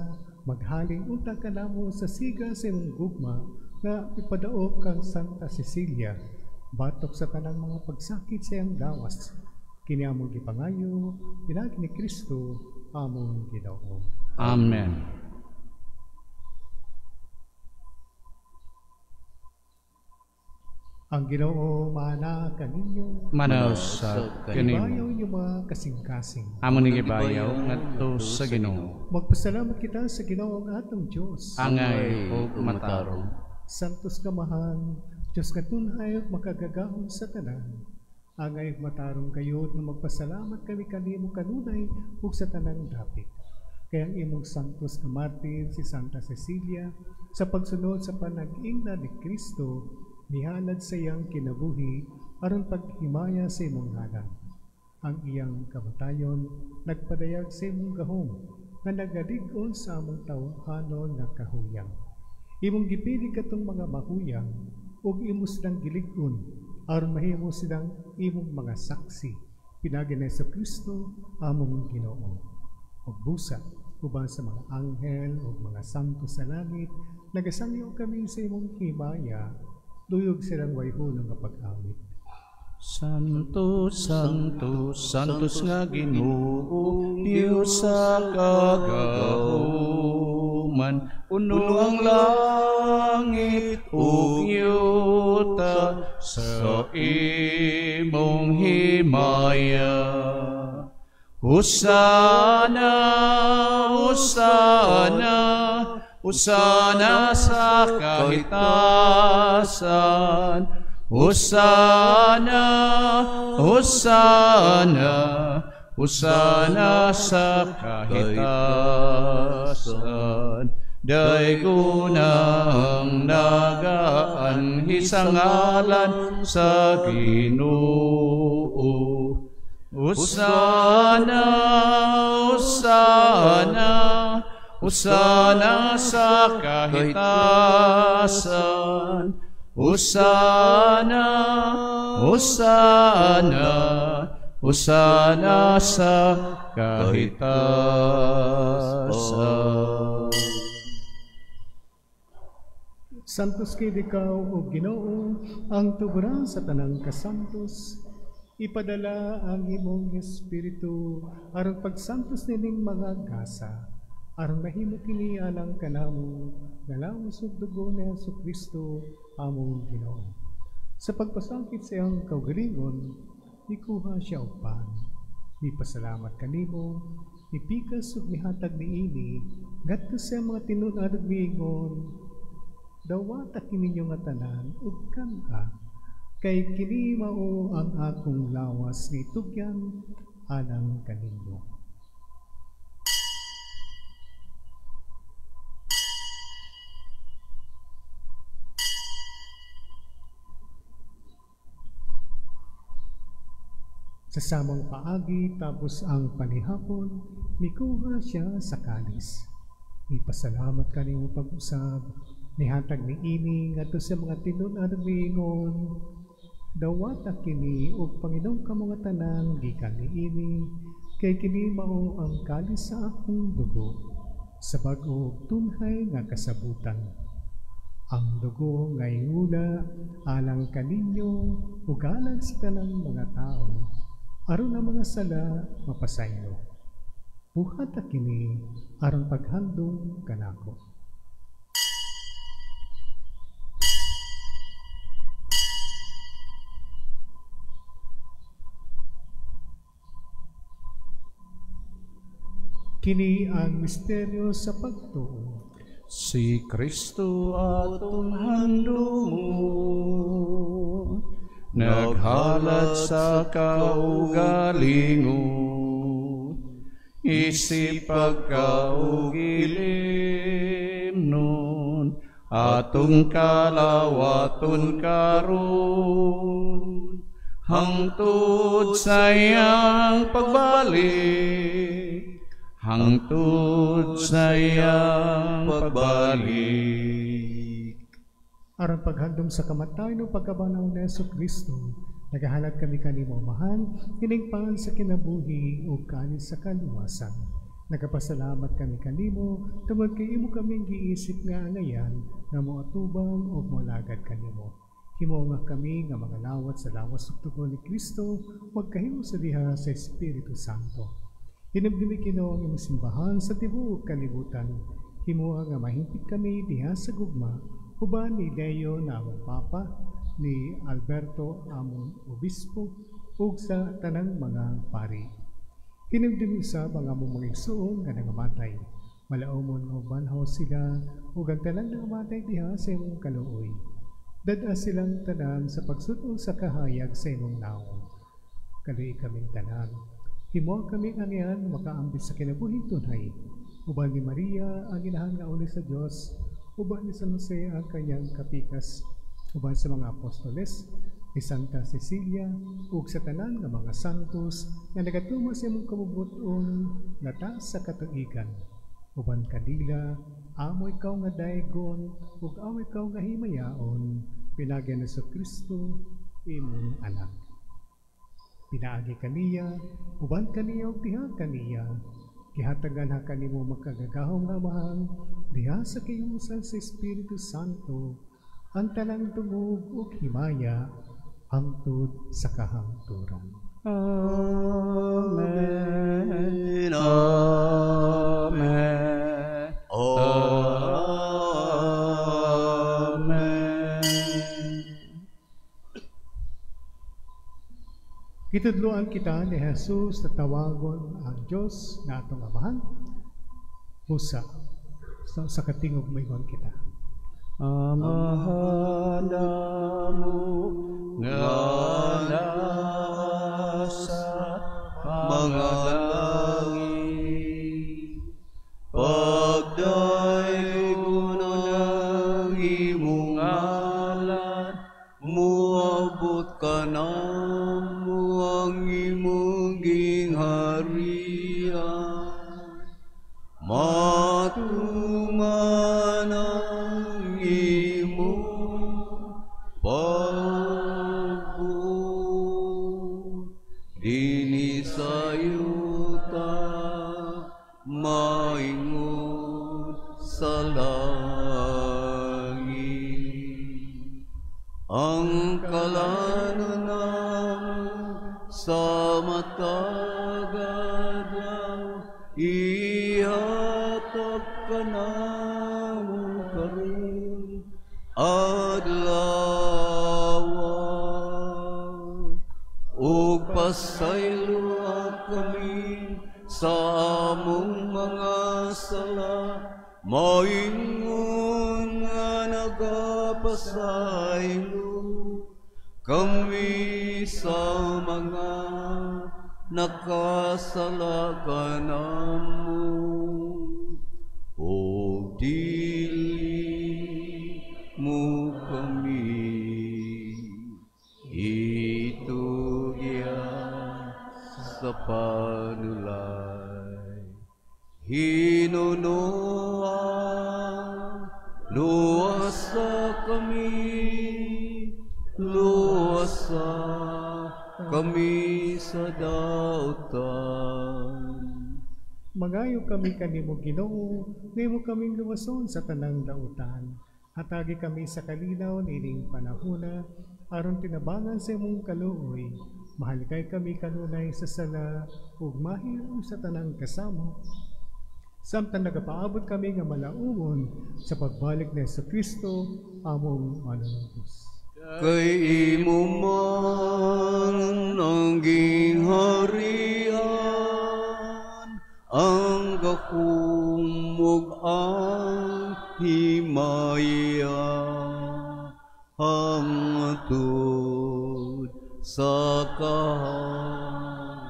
maghaling unta kanamo sa siga sa imong gugma nga ipadaog kang Santa Cecilia batok sa tanang mga pagsakit sa iyang lawas. Kini among gipangayo pinaagi ni Kristo among Ginoo. Amen. Ang Ginoo maana kaninyo, Manaw sa kanimo. Ibayaw inyong mga kasing-kasing. Amo ni gibayaw ngadto sa Ginoo. Magpasalamat kita sa Ginoo ang atong Dios. Angay ug matarong. Santos Kamahan, Diyos nga tunhay ug makagagahom sa tanan. Angay ug matarong kayo nga magpasalamat kami kanimo kanunay ug sa tanang dapit. Kaya ang imong santos nga martir si Santa Cecilia sa pagsunod sa panag-ingna ni Kristo mihalad sa iyang kinabuhi aron paghimaya sa imong ngalan. Ang iyang kamatayon nagpadayag sa imong gahom nga nagalig-on sa among tawhanon nga kahuyang. Imong gipili katong mga mahuyang ug imo silang gilig-on aron mahimo silang imong mga saksi pinaagi ni Kristo among Ginoo. Ug busa uban sa mga anghel ug mga santo sa langit, nagasangyo kami sa imong himaya, duyog silang wayhunong nga pag-awit. Santo, Santo, Santos nga Ginoo, Diyos sa kagahuman, puno ang langit ug yuta sa imong himaya. Hosana, Hosana, Hosana sa kahitasan. Hosana, Hosana, Hosana sa kahitasan. Daygunang nagaanhi sa ngalan sa Ginoo. Hosana, Hosana, Hosana sa kahitasan. Hosana, Hosana, Hosana sa kahitasan. Santos kay ikaw, o Ginoo, ang tuburan sa tanang kasantos. Ipadala ang imong espiritu aron pagsantos nining mga gasa, aron mahimo kini alang kanamo nga lawas ug dugo ni Hesukristo among Ginoo. Sa pagpasakit sa iyang kaugalingon, ikuha siya og pan. Mipasalamat kanimo, mipikas ug mihatag niini ngadto sa mga tinun-an ug miingon, dawata kininyo nga tanan ug kan-a, kay kini mao ang akong lawas ni tugyan alang kaninyo. Sa samang paagi tapos ang panihapon, mikuha siya sa kalis. Mipasalamat kanimo pag-usab, nihatag niini ngadto sa mga tinun-an ug miingon, dawata kini ug panginom kamo nga tanan gikan niini, kay kini mao ang kalis sa akong dugo, sa bag-o ug tunhay nga kasabutan. Ang dugo nga ihula alang kaninyo ug alang sa tanang mga tawo, aron ang mga sala mapasaylo. Buhata kini aron paghandom kanako. Kini ang misteryo sa pagtuo. Si Kristo atong handumon, naghalad sa kaugalingon, isip pagkaugilim nun, atong kalawaton karon, hangtod sa iyang pagbalik, hangtod sa iyang pagbalik. Aron paghandom sa kamatayon o pagkabanaw ni Hesukristo, nagahalad kami kanimo, Amahan, kining pan sa kinabuhi ug kanis sa kaluwasan. Nagapasalamat kami kanimo tungod kay imo kaming giisip nga angayan nga moatubang ug molagad kanimo. Himo nga kami nga mga lawat sa lawas ug dugo ni Kristo, magkahimo sa diha sa Espiritu Santo. Hinumdumi Ginoo ang imong simbahan sa tibuok kalibutan. Himoa nga mahimpit kami diha sa gugma, uban ni Leo na among Papa, ni Alberto among Obispo, ug sa tanang mga pari. Hinumdumi usab ang among mga igsoon nga nangamatay. Malaumon nga ubanhaw sila ug ang tanan nangamatay diha sa imong kaluoy. Dad-a silang tanan sa pagsud-ong sa kahayag sa imong nawong. Kaluoy kaming tanan. Himo kami angyan makaambit sa kinabuhing tunay. Uban ni Maria ang inahan nga uli sa Dios, uban ni San Jose ang kanyang kapikas, uban sa mga apostoles, ni Santa Cecilia, ug sa tanan nga mga santos nga nagatuma sa imong kabubut-on lata sa katuigan. Uban kanila, amo ikaw nga daygon, ug amo ikaw nga himayaon, pinaagi ni Kristo imong anak. Pinaagi kaniya, uban kaniya ug diha kaniya, Gihatagan ha kanimo makagagahom nga Amahan, diha sa kayusan sa Espiritu Santo, ang tanang tungog ug himaya hangtod sa kahangturan. Amen. Amen. Amen. Gitudloan kita ni Jesus na tawagon ang Diyos na atong Amahan. Busa sa katingog maingon kita. Amahan namo nga nasa mga langit, pagdaygon ang imong ngalan, muabot kanamo ang imong gingharian. Matuman ang imong pagbuot dinhi sa yuta, maingon sa langit. Ang kalanon namo sa matag adlaw, ihatag kanamo karon adlaw, ug pasayloa kami sa among mga sala, maingon nga nagapasaylo kami sa mga nakasala kanamo, ug dili mo kami itugyan sa panulay. Hinunoa, luwasa kami, luwasa kami sa dautan. Mangayo kami kanimo Ginoo, nimo kaming luwason sa tanang dautan. Hatagi kami sa kalinaw niining panahona, aron tinabangan sa imong kaluoy. Mahalikay kami kanunay sa sala ug mahimo sa tanang kasamo. Samtang nagapaabot kami nga malaumon sa pagbalik ni Jesucristo among manunubos. Kay imo man ang gingharian, ang gahom ug ang himaya, hangtod sa kahangturan.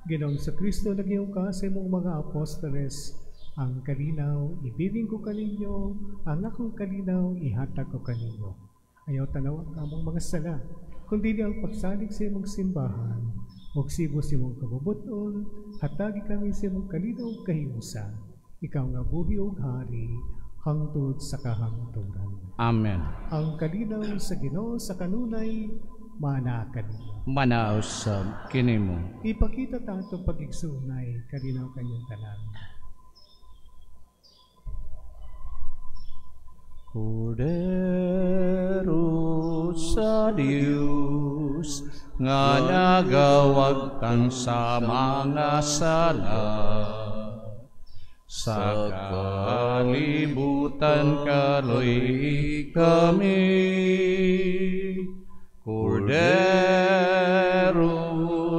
Ginoong Kristo, nagyong ka sa imong mga apostoles, ang kalinaw ibiling ko kaninyo, ang akong kalinaw ihatag ko kaninyo. Ayaw tanaw ang among mga sala, kundi ang pagsalig sa imong simbahan, ug sibo sa imong kabubuton, hatagi kami sa imong kalinaw ug kahiusa. Ikaw nga buhi ug hari, hangtod sa kahangturan. Amen. Ang kalinaw sa Ginoo sa kanunay, mana kaninyo. Manaos sa kinimo. Ipakita ta atong pagigsuunay kalinaw kanyang tanan. Kordero sa Diyos nga nagawagtang sa mga sala, sa kalibutan kaloy kami. Kordero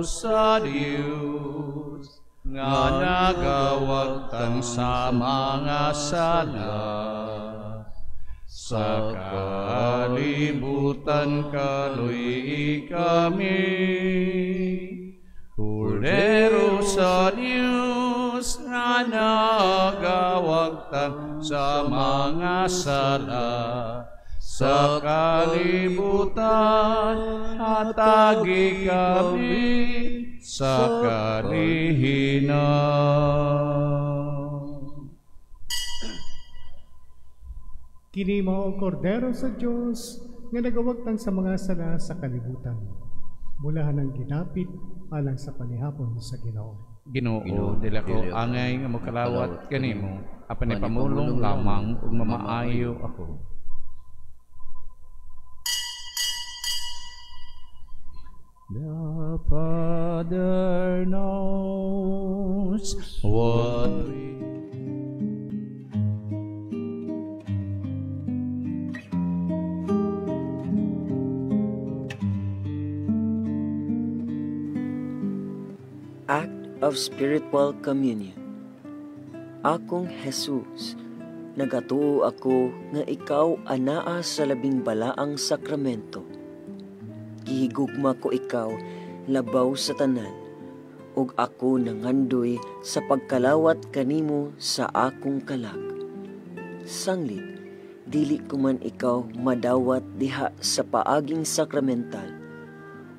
sa Diyos nga nagawagtang sa mga sala, sa kalibutan kaloy kami. Kordero sa Diyos nga nagawagtang sa mga sala, sa kalibutan hatagi kami sa kalihinan. Kini mao ang Kordero sa Dios nga nagawagtang sa mga sala sa kalibutan. Mulahan ang ginapit alang sa panihapon sa Ginoo. Ginoo, dili ako angay nga mokalawat kanimo, apan ipamulong lamang ug mamaayo ako. The Father knows what we Act of Spiritual Communion. Akong Jesus, nagatuo ako nga ikaw anaa sa labing balaang sakramento. Gihigugma ko ikaw labaw sa tanan, ug ako nangandoy sa pagkalawat kanimo sa akong kalag. Sanglit, dili ko man ikaw madawat diha sa paaging sakramental.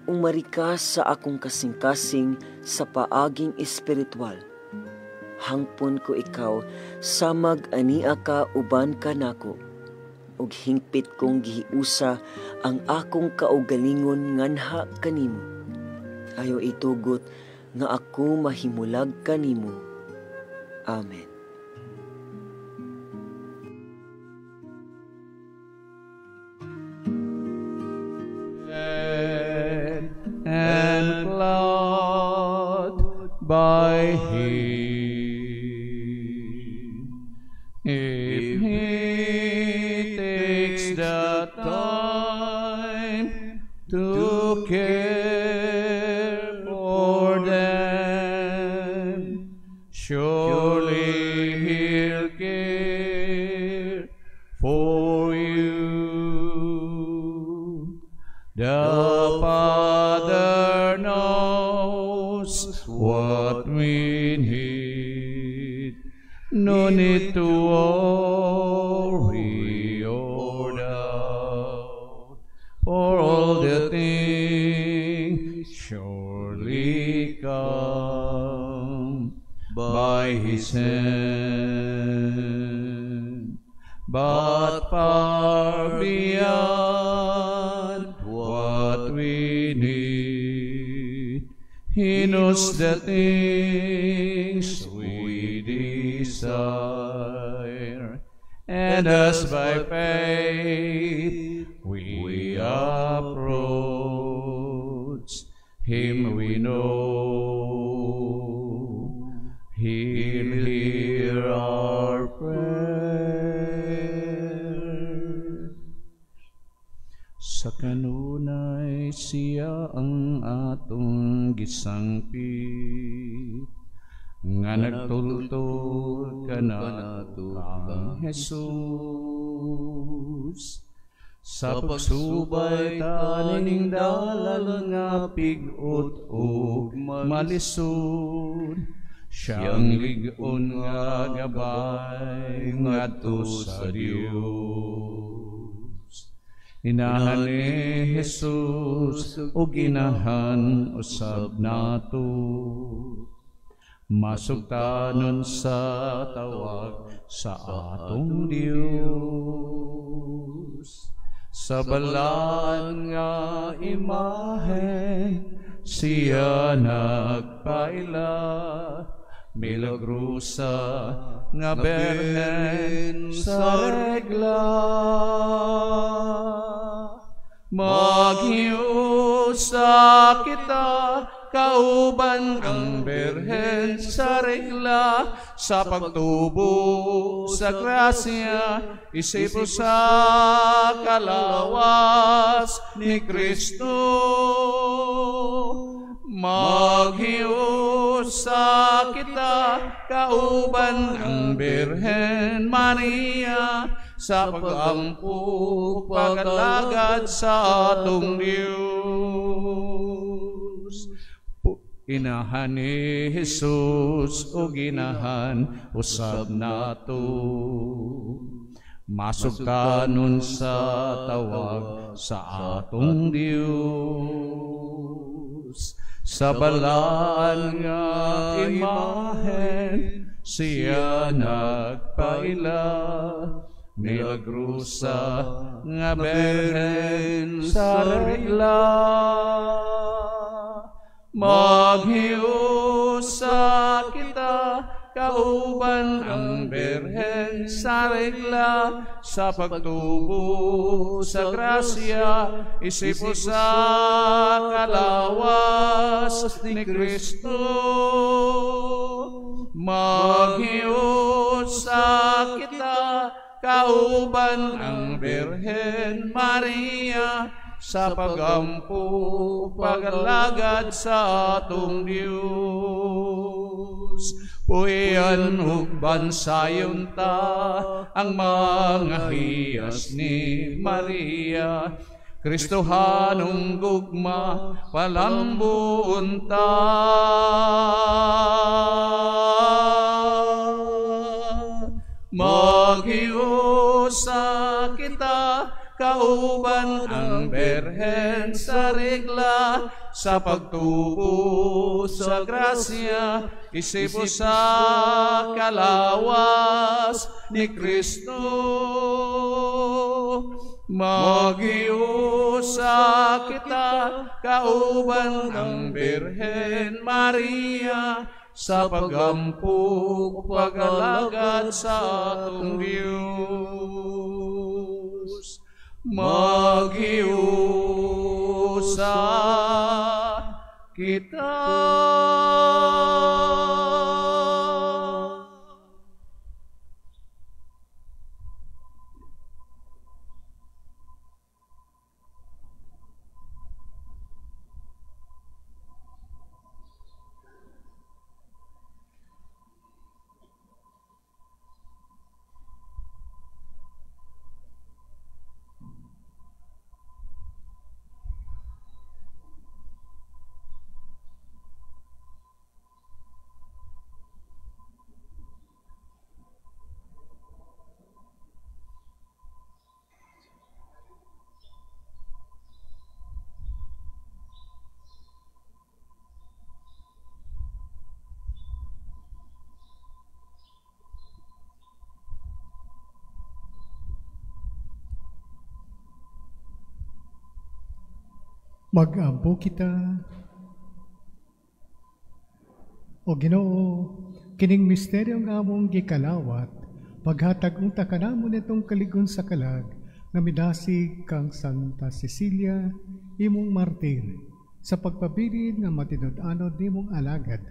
Umari ka sa akong kasing-kasing sa paaging espiritual. Hangpon ko ikaw samag ania ka uban ka nako, ug hingpit kong gihiusa ang akong kaugalingon nganha kanimo. Ayaw itugot nga ako mahimulag kanimo. Amen. And cloud by him. If he takes the time to care for them, surely he'll care for you. The Father knows what we need. No need to worry or doubt, for all the things surely come by His hand. But far beyond what we need, He knows the things we desire, and as by faith we approach Him, we know He'll hear our prayer. Sa kanunay siya ang atong gisangpit, nga nagtultol kanato kang Jesus. Sa pagsubay taning dalan nga pigot ug malisod, siyang lig-on nga gabay ngadto sa Dios. Inahan ni Jesus ug inahan usab nato, masugtanon sa tawag sa atong Dios. Sa balaan nga imahen siya nagpaila, milagrosa nga berhen sa regla. Maghiusa kita kauban ang Birhen sa regla, sa pagtubo sa grasya, isipo sa kalawas ni Kristo. Maghiusa kita kauban ang Birhen Maria, sa pag-ampo pag-alagad sa atong Diyos. Inahan ni Jesus ug inahan usab nato, masugtanon sa tawag sa atong Dios. Sa balaan nga imahen siya nagpaila, milagrosa nga berhen sa regla. Kauban ang Birhen sa regla sa pagtubo sa grasya, isip sa kalawas ni Kristo. Maghiusa kita kauban ang Birhen Maria sa pagampo pagalagad sa atong Dios. Puyan ug bansayon ta ang mga hiyas ni Maria, Kristohanong gugma palambuon ta. Maghiusa kita kauban ang Birhen sa regla sa pagtubo sa grasya, isip sa kalawas ni Kristo. Maghiusa kita kauban ang Birhen Maria sa pagampo pagalagad sa atong Dios. Maghiusa kita. Mag-ampo kita. O Ginoo, kining misteryo nga among gikalawat, paghatag unta kanamo nitong kaligon sa kalag nga midasig kang Santa Cecilia, imong martir, sa pagpabilin nga matinud-anod nimong alagad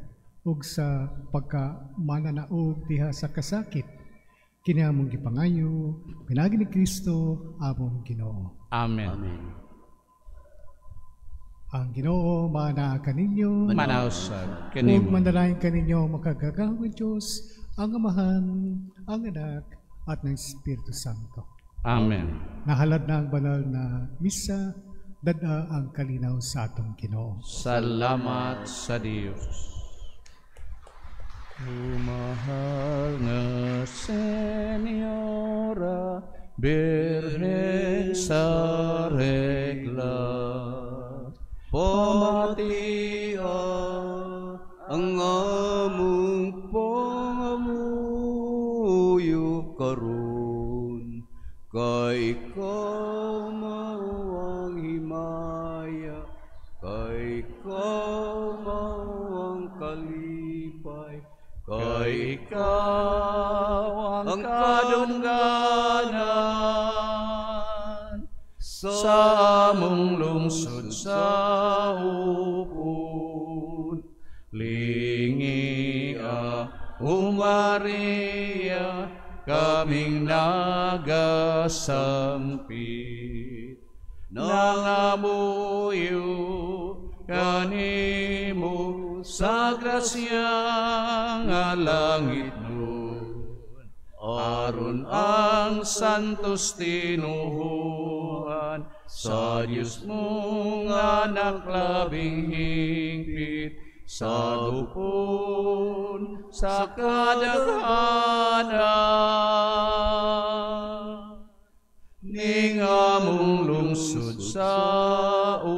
ug sa pagkamananaog diha sa kasakit. Kini among gipangayo pinaagi ni Kristo among Ginoo. Amen. Amen. Ang Ginoo manaa kaninyo, manausab kanimo, ug manalangin kaninyo makagagahom Dios, ang Amahan, ang Anak, at ng Espiritu Santo. Amen. Nahalad na ang banal na misa, dada ang kalinaw sa atong Ginoo. Salamat sa Dios. Mahal nga Senyora, Birhen sa regla, pamatia ang among pangamuyo karon, kay ikaw mao ang himaya, kay ikaw mao ang kalipay, kay ikaw ang kadungganan sa among lungsod sa upon. Lingia, O Maria, kaming nagasampit, nangamuyo kanimo sa grasya nga langit nun. Aron ang santos tinuhuan sa Diyos mong anak labing hingpit, sa gupon sa kadaghanan ning among lungsod sa upon.